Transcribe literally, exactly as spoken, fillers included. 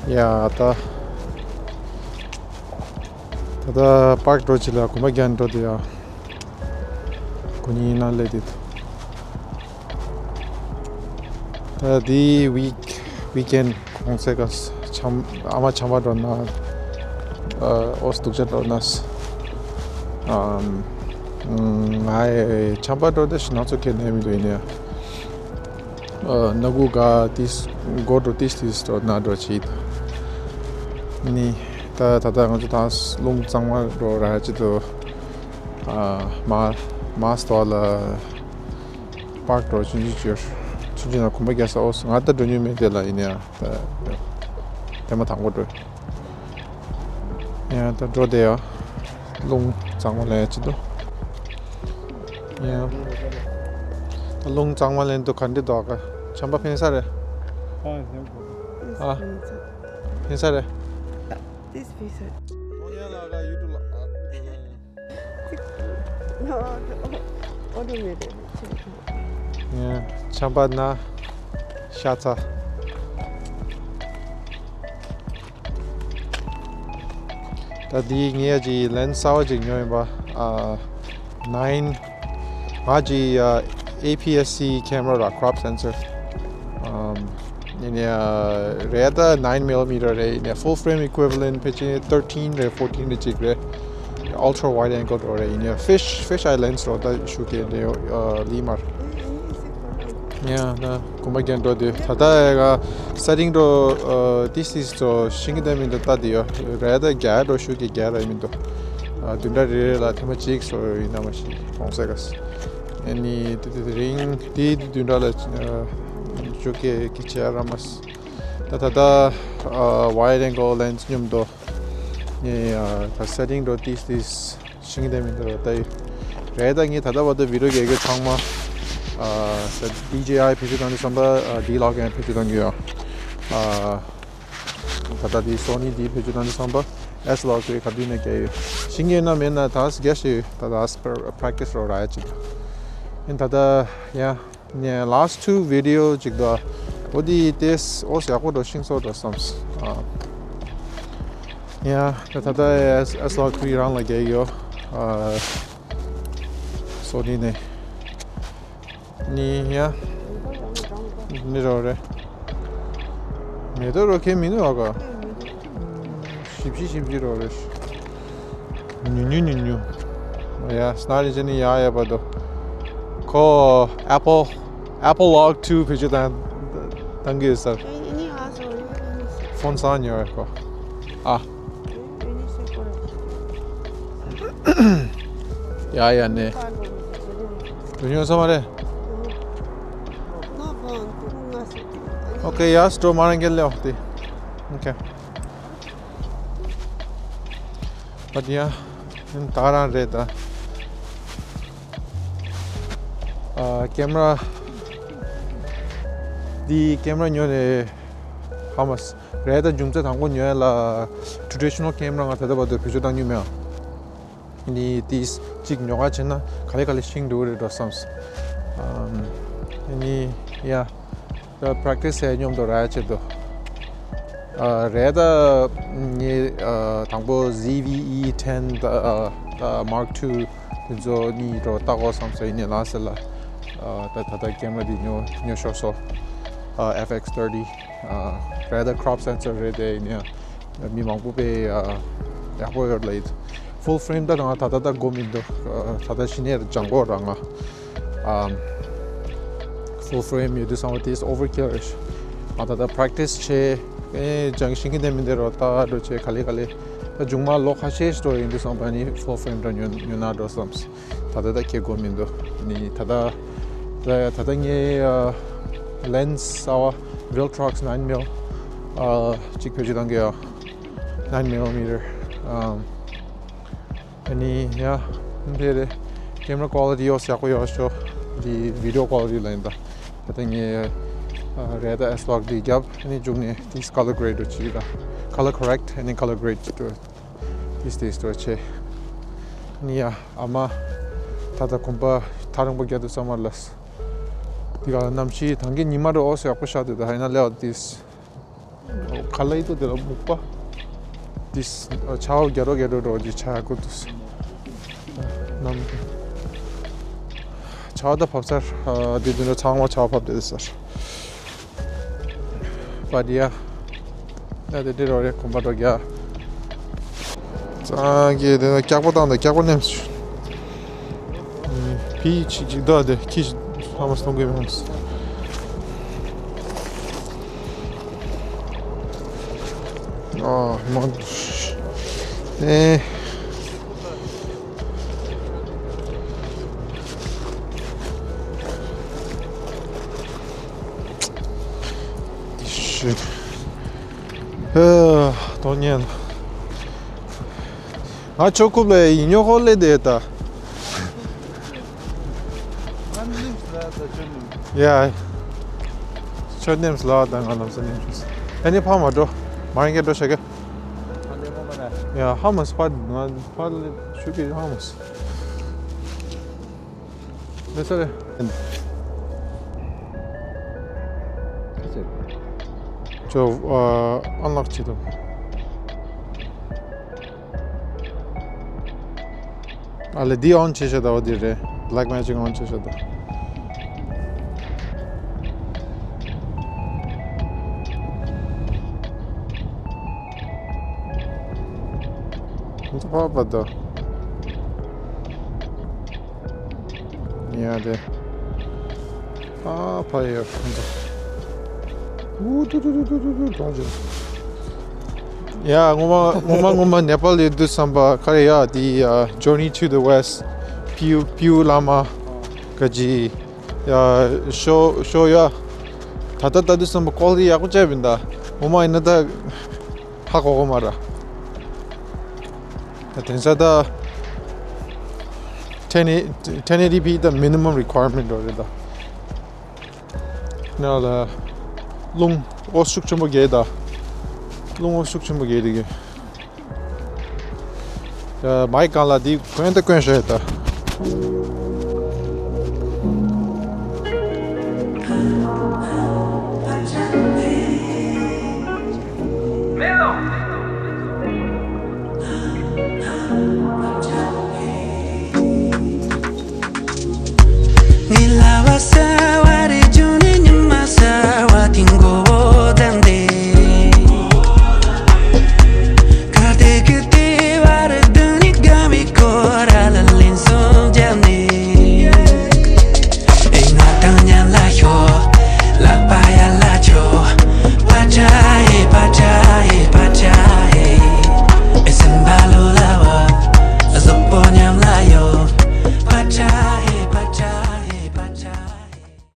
ཡ་ད། ད་ད་པར་ཀི་འགྲོ་ཅི་ལ་གོམ་པ་རྒྱག་འགྲོ་དེ་ཡ། གོ་ཉིན་ན་ལས་དེ། ད་དེ་ཝིག་ཝིག་ཨེན་གོང་ཚེ་ག་ཆམ་ཨ་མ་ཆམ་པ་འགྲོ་ན། ཨོ་སྡུག་ཅག་འགྲོ་ན། ང་ཆམ་པ་འགྲོ་དེ་ཞིག་ན་ཚོ་ཁེ་ནས་མི་འདུག་ཡིན་ཡ། ཨ་ནག་གུ་ག་ཏིས་གོ་འགྲོ་ཏིས་ཏིས་འགྲོ་ན་འགྲོ་ཅི། ནི་ད་ད་ད་ང་ཚོ་ད་རླུང་གཙང་མ་འགྲོ་ར་ཅི་དུ། ཨ་མ་མ་སྟོ་ལ་པར་ཀི་འགྲོ་ཆུན་ཆུན་ཅོར་ཆུན་ཆུན་ན་གོམ་པ་རྒྱག་ས་ཨོ་ང་ད་འགྲོ་ཉུལ་མེད་དེ་ལ་ཡིན་ཡ། ད་དེ་མ་དང་པོ་འགྲོ། ཡང་ད་འགྲོ་དེ་ཡ། རླུང་གཙང་མ་ལེན་ཅི་འདུག་ཡང་། ད་རླུང་གཙང་མ་ལེན་དུ་ག་འདྲི་འདུག་ག་ཆམ་པ་ཕན་ས་རེད། ཨ། ཕན་ས་རེད། This piece. No, automated. ཡང་ཆམ་པ་ན་ཤ་ཚ། ད་འདི་ངས་ཀྱི་ལེན་སི་གསར་པ་ཅིག་ཉོས་ཡིན་པ། ཨ་ནའིན། ང་ཀྱི་ཨ་ཨེ་པི་ཨེས་སི་ཁེ་མ་ར་ལ་ཀྲོབ་སེན་སར། ཨམ་ཡིན་ནའི་ཨ་རེད་ད་ནའིན་མི་ལི་མི་ཊར་རེད། ཡིན་ནའི་ཕུལ་ཕྲེམ་ཨི་ཀུའི་ཝི་ལེན་ཊི་ཕལ་ཆེར་ཐར་ཊིན་རེད། ཕོར་ཊིན་རེད་ཅིག་རེད། ཨལ་ཊྲ་ཝའིཌ་ཨེང་གལ་རོ་རེད། ཡིན་ནའི་ཕིཤ་ཕིཤ་ཨའི་ལེན་སི་རོ་ད་ཞུ་གི་འདྲེ་ཡོ་ལི་མར། ཡ་ད་གོམ་པ་རྒྱག་འགྲོ་དུས་ད་ལྟ་ཡ་ག་སེ་ཊིང་འགྲོ་ཏིས་ཏིས་ཚོ་ཤིང་གི་དེ་མི་འདུག་ལྟ་དེ་ཡོ་རེད་ད་རྒྱ་འགྲོ་ཞུ་གི་རྒྱ་ར་མི་འདུག་བདུན་ཕྲག་རེ་རེ་ལ་ཐེངས་མ་གཅིག་སོ་ཡིན་ན་མ་ཤི་གོང་ས་ག་ཨ་ནི་དེ་དེ་རིང་དེ་བདུན་ཕྲག་ལ་ཞུ་གི་གི་ཆེ་ར་མ་ད་ད་ད་ཝའིཌ་ཨེང་གལ་ལེན་སི་མཉམ་དུ་ནི་ད་སེ་ཊིང་འགྲོ་ཏིས་ཏིས། ཤིང་དེ་མི་འདུག་ལྟ་ཡི། རེད་ད་ངས་ད་ལྟ་བར་དུ་བི་ཌི་ཡོ་རྒྱག་རྒྱུ་ཚང་མ། ཨ་ད་ཌི་ཇེ་ཨའི་བེད་སྤྱོད་བཏང་དུས་ཙམ་པ་ཨ་ཌི་ལོག་ཡང་བེད་སྤྱོད་བཏང་གི་ཡོད། ཨ་ད་ལྟ་འདི་སོ་ནི་འདི་བེད་སྤྱོད་བཏང་དུས་ཙམ་པ་ཨེས་ལོག་དེ་ག་དུས་ནས་རྒྱག་ཡོད། ཤིང་ཡོད་ན་མེད་ན་ད་རྒྱག་ཤེས་ཡོད། ད་ད་པ་རེག་ཊིས་རོགས་རག་ཡ་ཅིག་ཡིན། ད་ལྟ་ཡང་། ནས་ལཱ་སི་ཊི་ཊུ་བི་ཌི་ཡོ་ཅིག་འདུག་འོ་དེ་ཏེས་འོ་ཡག་པོ་འགྲོ་ཤིང་སོ་འགྲོ་བསམས། ཨ་ཡ་ད་ད་ལྟ་ཨེས་ཨེས་ལོག་ཐི་རི་རང་ལ་རྒྱག་ཡོད། ཨ་སོ་ནི་ནས་ནི་ཡ་ནི་རོ་རེ་མེ་ཏོག་རོ་ཁེ་མི་ནུ་བ་ག་ཞིབ་ཞིབ་ཞིབ་ཞིབ་རོ་རེ། ཉུ་ཉུ་ཉུ་ཉུ། ཡ་སྣ་རིན་ཆེན་ནི་ཡ་ཡ་བ་དོ། ཁོ་ཨེ་པལ་ཨེ་པལ་ལོག་ཐུ་བེད་སྤྱོད་བཏང་བཏང་གི་ཡོད་ས། ཕོན་སང་ཉོ་བའི་ཁོ། ཨ། ཡ་ཡ་ནས། དུ་ཉོ་ས་མ་རེད། ཨོ་ཁེ་ཡ་སི་ཊོ་མ་རང་གེ་ལེ་ཨོ་ཏི། ཨོ་ཁེ། བ་དེ་ཡང་ད་ག་རང་རེད་ད། ཨ་ཀེམ་ར་འདི་ཀེམ་ར་ཉོ་ནས་ཧ་མ་སི་རེད་ད། རྒྱུ་མཚན་དང་པོ་ཉོ་ཡ་ལ་ཊེ་རེ་ཌི་ཤི་ནལ་ཀེམ་ར་ང་ད་ལྟ་བར་དུ་བེད་སྤྱོད་བཏང་མྱོང་མེད། ཨ་ནི་ཏིས་གཅིག་ཉོ་ག་བྱེད་ན་ག་ལེ་ག་ལེ་ཤིང་འགྲོ་རེད་འགྲོ་བསམས། ཨ་ནི་ཡ། ད་པ་རེག་ཊིས་ཡ་སྙོམ་དུ་ར་ཡ་ཆེད་དུ། ཨ་རེད་ད། ངས་ཨ་དང་པོ་ཟི་ཝི་ཨི་ཊེན་ད་ཨ་ད་མརྐ་ཊུ་དེ་ཚོ་གཉིས་འགྲོ་ལྟ་དགོས་བསམ་སོང་ཡིན་ནའི་ལ་ཟེར་ལ། ཨ་ད་ད་ད་ཀེམ་ར་འདི་ཉོ་ཉོ་ཤོར་སོང་། ཨ་ཨེཕ་ཨེག་སི་ཐར་ཊི། ཨ་རེད་ད་ཀྲོབ་སེན་སར་རེད་དེ་ཡིན་ནའི་མི་མང་པོ་པས་ཨ་ཡག་པོ་ཡོད་ལ་ཡིན། ཕུལ་ཕྲེམ་ད་ང་ད་ད་ད་དགོས་མི་འདུག་ཨ་ད་ད་གཞི་ནས་ལྗང་གོ་ར་ང་། ཨམ། ཕུལ་ཕྲེམ་ཡོད་དུས་ཙམ་པ་དེ་ཨོ་ཝར་ཀིལ་རེད། ང་ད་ལྟ་པ་རེག་ཊིས་བྱས། ཨེ་ལྗང་ཤིང་གི་དེ་མི་འདི་རོ་ལྟ་འགྲོ་བྱས་ག་ལེ་ག་ལེ། ད་མཇུག་མ་ལོ་ཁ་ཤས་ཤིག་འགྲོ་ཡིན་དུས་ཙམ་པ་ནི་ཕུལ་ཕྲེམ་འདྲ་ཉོ་ཉོ་ན་འགྲོ་བསམས། ད་ལྟ་ད་ཁྱེད་དགོས་མི་འདུག་ནི་ད་ལྟ་ད་ད་ལྟ་ངའི་ཨ་ལེན་སི་གསར་པ་ཝིལ་ཊྲོག་སི་ནའིན་མི་ལི་ཨ་གཅིག་བེད་སྤྱོད་བཏང་གི་ཡ། ནའིན་མི་ལི་མི་ཊར། ཨམ། ཨ་ནི་ཡ། འདི་རེད། ཀེམ་ར་ཀོ་ལི་ཊི་ཡོ་ཡག་པོ་ཡོད་ཤོ། འདི་བི་ཌི་ཡོ་ཀོ་ལི་ཊི་ལ་ཡིན་ད། ད་ལྟ་ངས་ཨ་རེད་ད་ཨེས་ལོག་འདི་རྒྱབ་ཨ་ནི་མཇུག་ནས་དེ་ཀ་ལར་གྷེ་རེ་ཌི་འདྲ་བྱས་ད། ཀ་ལར་ཀོ་རེག་ཊི་ཨ་ནི་ཀ་ལར་གྷེ་རེ་ཌི་འདྲ་དེ་དེ་འདྲ་བྱས། ཨ་ནི་ཡ་ཨ་མ་ད་ལྟ་གོམ་པ་ཐག་རིང་པོ་རྒྱག་དུས་ཙམ་པ་ལ། དེ་ག་གནམ་གཤིས་ད་གིན་ཉི་མ་རེ་ཨོ་སི་ཡག་པོ་ཤར་དུས་ད་ཧ་ཡིན་ན་ལེའོ་ཏིས། ག་ལ་ཡི་ཏོ་དེ་ལ་སྨུག་པ། ཏིས། ཆའོ་རྒྱ་རོ་རྒྱ་རོ་རོ་ཅི་ཆ་ཡག་པོ་ཏིས། ནམ། ཆའོ་ད་ཕབ་ཚར། དེ་དུས་ན་ཚང་མ་ཆའོ་ཕབ་དེ་ཚར། པ་དི་ཡ། ད་དེ་དེ་རོ་རེ་གོམ་པ་འགྲོ་རྒྱ། ཙང་གི་དེ་ན་སྐྱག་པ་བཏང་དང་སྐྱག་པ་ནེམས། ཕི་ཅི་ཅི་ད་དེ་ཁྱི་ཧ་མ་སྟོང་གི་མ་ཨ་མ་ཨེ། ཤི། ཨ། དོན་ཉན། ང་ཆོ་ཀུབ་ལ་ཡིན་ཉོ་ཧོ་ལེ་དེ་ད། ཡ། ཆོ་ནེམས་ལ་ད་ང་ལམ་སེ་ནེམས། ཨ་ནི་ཕ་མ་འགྲོ། མ་རིང་གེ་འགྲོ་ཤ་གེ། ཡ་ཧ་མ་སི་ཕ་ང་ཕ་ལེ་ཤུ་གི་ཧ་མ་སི། ལེ་སར། ཅོ་ཨན་ལག་ཅི་དང་། ཨ་ལེ་འདི་ཨོན་བྱེད་ཤ་ད་འོ་འདི་རེད། Blackmagic ཨོན་བྱེད་ཤ་ད། འདི་ཕ་པ་ད། ཡ་དེ། ཨ་ཕ་ཡ་ཁོང་ཚོ། ཨུ་ཏུ་ཏུ་ཏུ་ཏུ་ཏུ་ཏུ་གྲོང་ཁྱེར། ཡ་ངོ་མ་ངོ་མ་ངོ་མ་ནེ་པཱལ་ཡོད་དུས་བསམ་པ་ག་རེ་ཡ་དེ་ཡ་Journey to the West། པིའུ་པིའུ་བླ་མ་ག་ཅི་ཡ་ཤོ་ཤོ་ཡ། ད་ལྟ་ལྟ་དུས་བསམ་པ་ཀོ་ལི་ཡག་པོ་བྱས་པ་ཡིན་ད། ངོ་མ་ཡིན་ན་ད། ཧ་གོ་གོ་མ་ར། ད་དེང་སང་ད། ཊེན་ཨེ་ཊེན་ཨེ་ཊི་པི་ད་minimum requirement འགྲོ་རེད་ད། ན་ལ། རླུང་། ཨོ་ཤུགས་ཆེན་པོ་རྒྱས་ད། རླུང་ཨོ་ཤུགས་ཆེན་པོ་རྒྱས་དེ་གི། ད་མའི་གང་ལ་དེ་གོན་ད་གོན་ཤོད་ད།